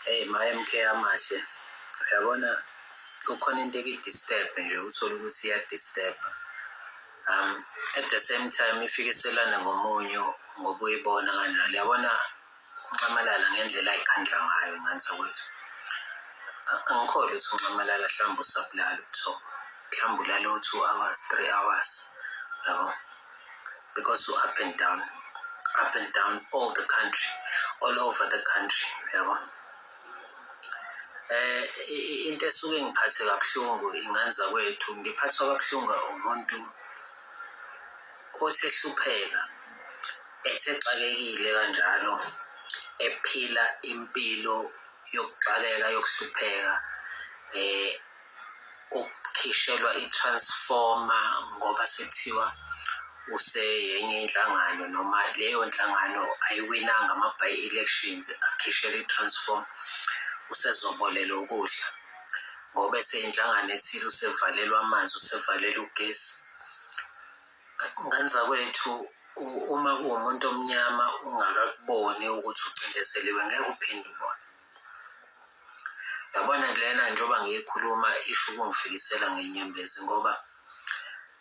Hey, ma MK amahle, uyabona kukhona into eki-disturb nje, uthole ukuthi iya-disturb. At the same time ifikiselana ngomunyu ngoba uyibona kanjalo. Uyabona uNxamalala ngendlela ayikhandla ngayo ingane zakwethu. Angikholwa ukuthi uNxamalala mhlawumbe usabulala ubuthongo. Mhlawumbe ulala o-2 hours, 3 hours, yabo. Because u-up and down, up and down all the country, all over the country, yabo. Into esuke ngiphathe kabuhlungu, ingane zakwethu, ngiphathwa kabuhlungu umuntu othi ehlupheka, ethe exakekile kanjalo, ephila impilo yokuxakeka, yokuhlupheka, ukukhishelwa i-transformer ngoba sekuthiwa useyenye inhlangano noma leyo nhlangano ayiwinanga ama-by elections, akhishelwe i-transformer, usezobolelwa ukudla ngoba eseyinhlangano ethile, usevalelwa amanzi, usevalelwa ugesi. Ngane zakwethu, uma uwumuntu omnyama ungakakuboni ukuthi ucindezeliwe, ngeke uphinde ubone. Yabona lena njengoba ngiyikhuluma isho ukungifikisela ngenyembezi, ngoba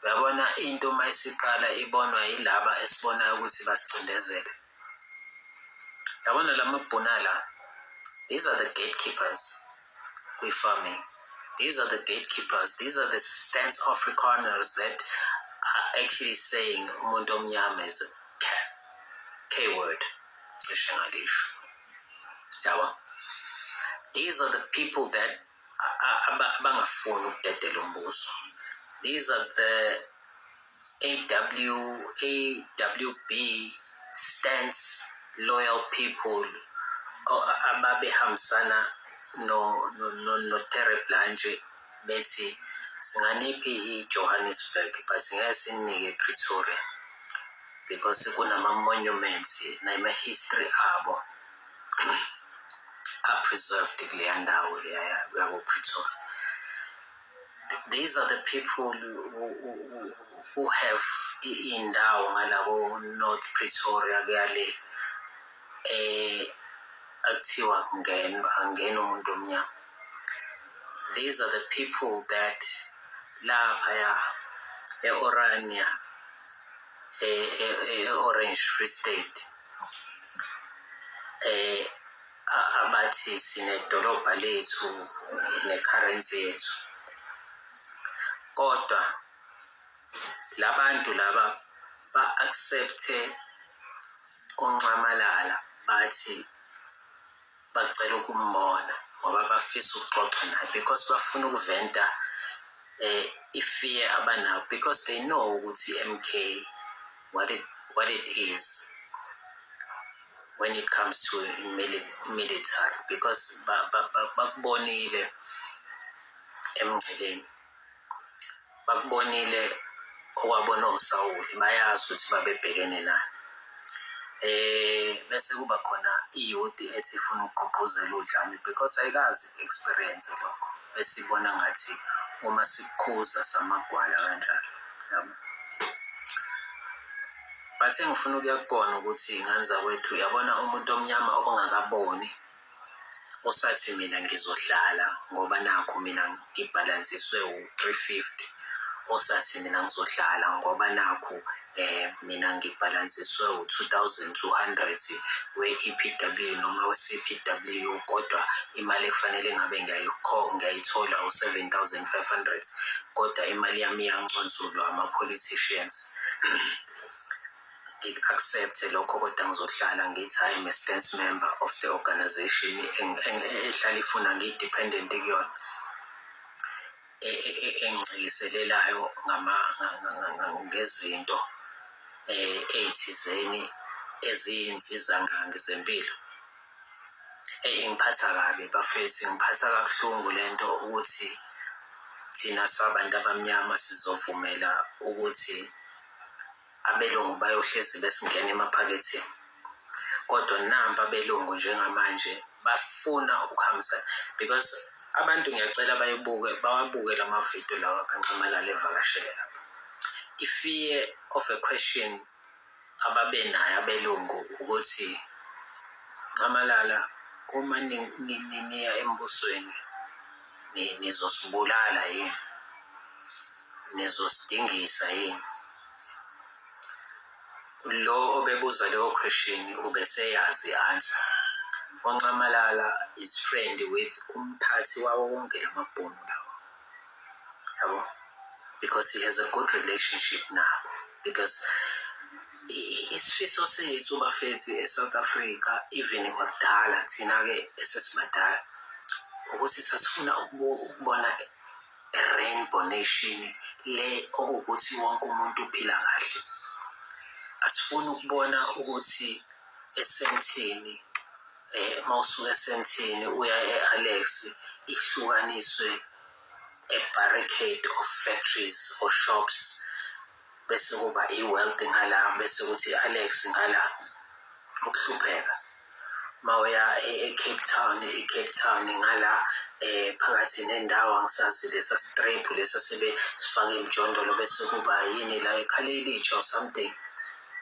uyabona into uma isiqala ibonwa yilaba esibonayo ukuthi basicindezele. Yabona la mabhuna la, these are the gatekeepers kwi-farming. These are the gatekeepers. These are the stance Afrikaners that are actually saying umuntu omnyama is a K, K word. Cishe ngalisho. Yabo. These are the people that abangafuni ukudedela umbuso. These are the AW, AWB stance loyal people ababehambisana no Terre'Blanche, bethi singaniphi i-Johannesburg but ngeke sinike Pretoria because kunama-monuments nama-history abo are preserved kuleya ndawo leya yako-Pretoria. These are the people who have iy'ndawo ngalabo North Pretoria kuyale akuthiwa ngeno angena umuntu omnyama. These are the people that laphaya e-Orania, e-Orange Free State, abathi sinedolobha lethu ne-currency yethu, kodwa labantu laba ba-accepte uNxamalala, bathi bacela ukumbona ngoba bafisa ukuxoxa naye because bafuna ukuventa i-fear abanayo, because they know ukuthi MK what it is when it comes to military, because bakubonile emngceleni, bakubonile okwabona oSawuli, bayazi ukuthi babebhekene nani. Bese kuba khona i-youth ethi ifuna ukugqugquzela udlame because ayikazi experience lokho, bese ibona ngathi uma sikukhuza samagwala kanjalo, yabo. But engifuna ukuya kukona ukuthi, ingane zakwethu, uyabona umuntu omnyama ongakaboni, osathi mina ngizohlala ngoba nakhu mina ngibhalansiswe u-350, osathi mina ngizohlala ngoba nakhu mina ngibhalansiswe u-2200 we-EPW noma we-CPW, kodwa imali ekufanele ngabe ngiyayithola u-7500, kodwa imali yami iyanconsulwa ama-politicians, ngiku-accept-e lokho, kodwa ngizohlala ngithi I am a stance member of the organization ehlala ifuna ngiyi-dependent kuyona, engicikiselelayo ngezinto ey'thizeni eziyinsizangqangi zempilo. Eyi, ingiphatha kabi bafethu, ingiphatha kabuhlungu lento ukuthi thina sabantu abamnyama sizovumela ukuthi abelungu bayohlezi besingena emaphaketheni. Kodwa nampa abelungu njengamanje bafuna ukuhambisana because abantu, ngiyacela bayibuke, bawabuke lama vidiyo lawa kaNxamalala evakashele lapha. I-fear of a question ababenayo abelungu ukuthi Nxamalala Uma niya embusweni, nizosibulala yini? Nizosidingisa yini? Lo obebuza leyo question ubeseyazi i-answer. UNxamalala is friend with umphathi wawo wonke lamabhunu lawo, yabo, because he has a good relationship nabo, because isifiso sethu, bafethu, e-South Africa, even kwakudala, thina-ke esesibadala, ukuthi sasifuna ukubona a-rainbow nation le okuwukuthi wonke umuntu uphila kahle. Asifuni ukubona ukuthi eSandton, mawusuka eSandton uya e-Alex, ihlukaniswe a barricade of factories or shops, bese kuba i-wealth ngala, bese kuthi i-Alex ngala ukuhlupheka. Mawuya e-Cape Town, i-Cape Town ngala phakathi nendawo, angisazi lesa strip lesa sebe sifake imijondolo, bese kuba yini la eKhayelitsha or something,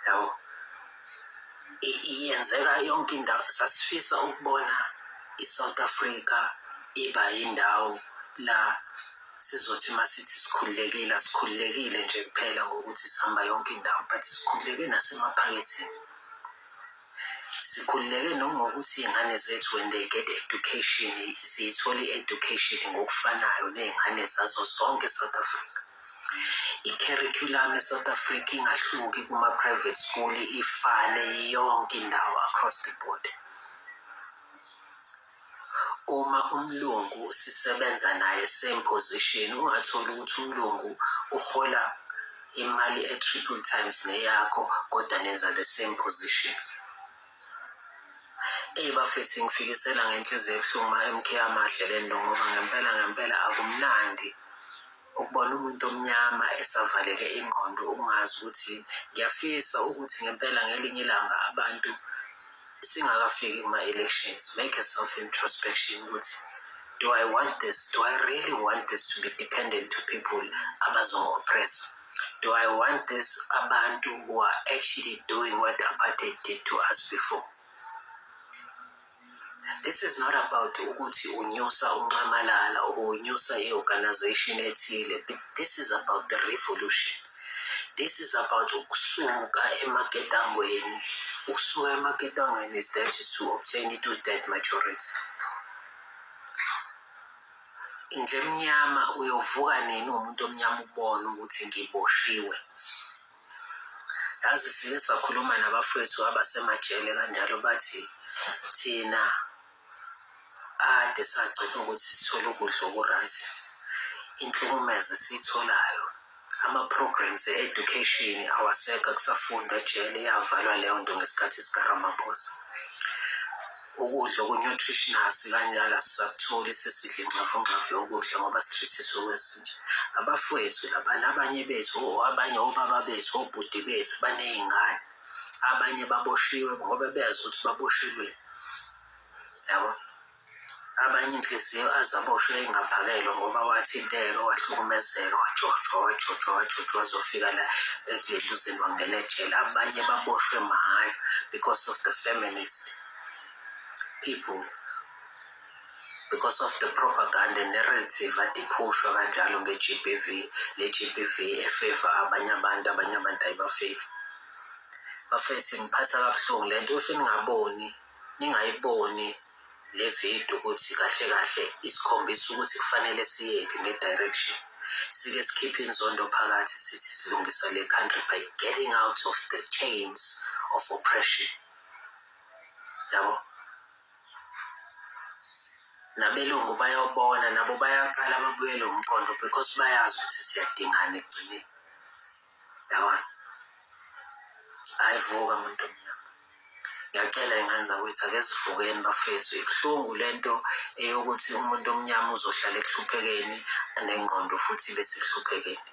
yabo. Iyenzeka yonke indawo. Sasifisa ukubona i-South Africa iba yindawo la sizothi masithi sikhululekile, asikhululekile nje kuphela ngokuthi sihamba yonke indawo, but sikhululeke nasemaphaketheni, sikhululeke nongokuthi iy'ngane zethu, when they get education, ziyithola i-education ngokufanayo ney'ngane zazo zonke e-South Africa. I-curriculum e-South Africa ingahluki kuma-private school, ifane yonke indawo across the board. Uma umlungu sisebenza naye same position, ungatholi ukuthi umlungu uhola imali e-triple times neyakho, kodwa nenza the same position. Eyi bafethu, ngifikisela ngenhliziyo ebuhlungu, ma-MK amahle, le nto, ngoba ngempela ngempela akumnandi ukubona umuntu omnyama esavaleke ingqondo, ungazi ukuthi. Ngiyafisa ukuthi ngempela ngelinye ilanga abantu, singakafiki kuma-elections, make a self introspection ukuthi do I want this? Do I really want this, to be dependent to people abazongi-oppressa? Do I want this, abantu who are actually doing what apartheid did to us before? This is not about ukuthi unyusa uNxamalala or unyusa i-organization ethile, but this is about the revolution. This is about ukusuka emaketangweni. Ukusuka emaketangweni is that is to obtain i-two-third majority. Indlu emnyama, uyovuka nini umuntu omnyama ubone ukuthi ngiboshiwe? Yazi, sike sakhuluma nabafowethu abasemajele kanjalo, bathi thina ade sagcina ukuthi sithole ukudla oku-right, inhlukumezo esiyitholayo, ama-programs e-education awasekho, akusafundwa ejele, yavalwa leyo nto ngesikhathi sikaRamaphosa. Ukudla oku-nutritious kanjalo asisakutholi, sesidla inxavunxavu yokudla ngoba si-treat-iswe kwezinje. Abafowethu laba nabanye bethu, abanye obaba bethu, obhuti bethu baney'ngane, abanye baboshiwe ngoba beyazi ukuthi baboshelweni, yabo. Abanye inhliziyo azaboshwe engaphakelwa ngoba wathinteka, wahlukumezeka, wajojwa, wajojwa, wajojwa, wazofika la ekulentuzeni, wangena ejele. Abanye baboshwe mahhala because of the feminist people, because of the propaganda narrative ade iphushwa kanjalo nge-GBV. Le GBV e-favour abanye abantu, abanye abantu ayiba-favour. Bafethu, ngiphatha kabuhlungu le nto. If ningaboni, ningayiboni le video ukuthi kahle kahle isikhombisa ukuthi kufanele siyephi nge-direction, sike sikhiphe inzondo phakathi, sithi silungisa le country by getting out of the chains of oppression, yabo. Nabelungu bayobona, nabo bayaqala babuyele umqondo because bayazi ukuthi siyadingana ekugcineni, yabona. Hayi, vuka muntu omnyama, ngiyacela, ingane zakwethu, ake sivukeni bafethu. Ibuhlungu lento eyokuthi umuntu omnyama uzohlala ekuhluphekeni, nengqondo futhi ibe sekuhluphekeni,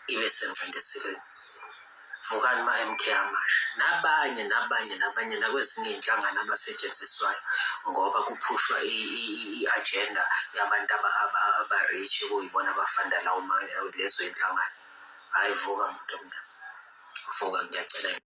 ibe sencindezelweni. Vukani ma-MK amasha, nabanye nabanye nabanye, nakwezinye iy'nhlangano abasetshenziswayo ngoba kuphushwa i-agenda yabantu aba-rich, okuyibona aba-funda lawo lezo y'nhlangano. Hhayi, vuka muntu omnyama, vuka, ngiyacela.